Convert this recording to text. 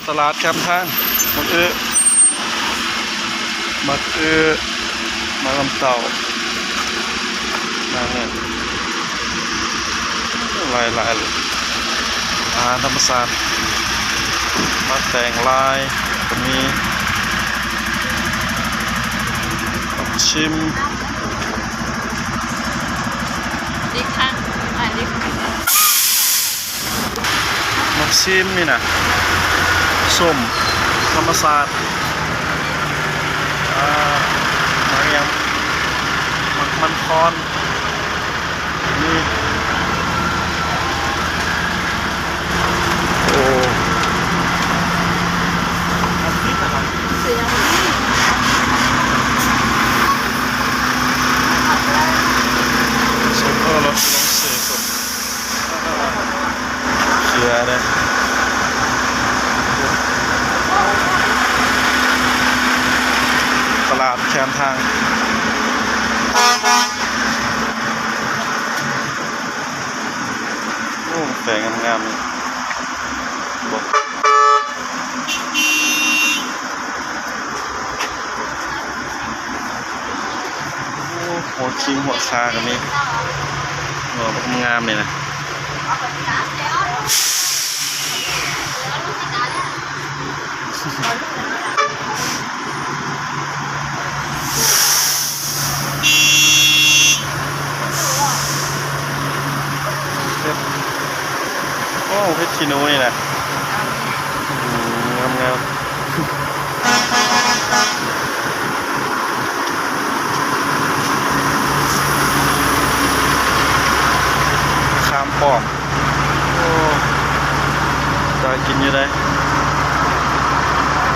ຕະຫຼາດແຄມທາງ ໝາກອຶ ໝາກອຶ ໝາກນ້ຳເຕົ້າ ໝາກນີ້ ຫຼາຍໆ ເລີຍ ອາຫານທຳມະຊາດ ໝາກແຕງລາຍກໍມີ ໝາກຊິມ ດີຄັງ ອາ ດີຄັງ. ໝາກຊິມນີ້ນະ ສົ້ມທຳມະຊາດ ອາ ໝາກຫຍັງ ໝາກມັນຄອນ ນີ້ ໂອ້ ສົ້ມ ເອີ ລອງ ລອງຊື້ສົ້ມ. ເຄືອເດ້ ຕະຫຼາດແຄມທາງ ໂອ້ ແປງງາມໆ ນີ້ ໂອ້ ຫົວຄິງຫົວຄາກໍມີ ຫົວບັກງາມນີ້ນະ ເຫັດ ໂອ້ ເຫັດຂີ້ໜູນີ້ນະ ອືມ ງາມໆ. ມະຂາມປ້ອມ ໂອ້ ຕາກິນຢູ່ໃດ໋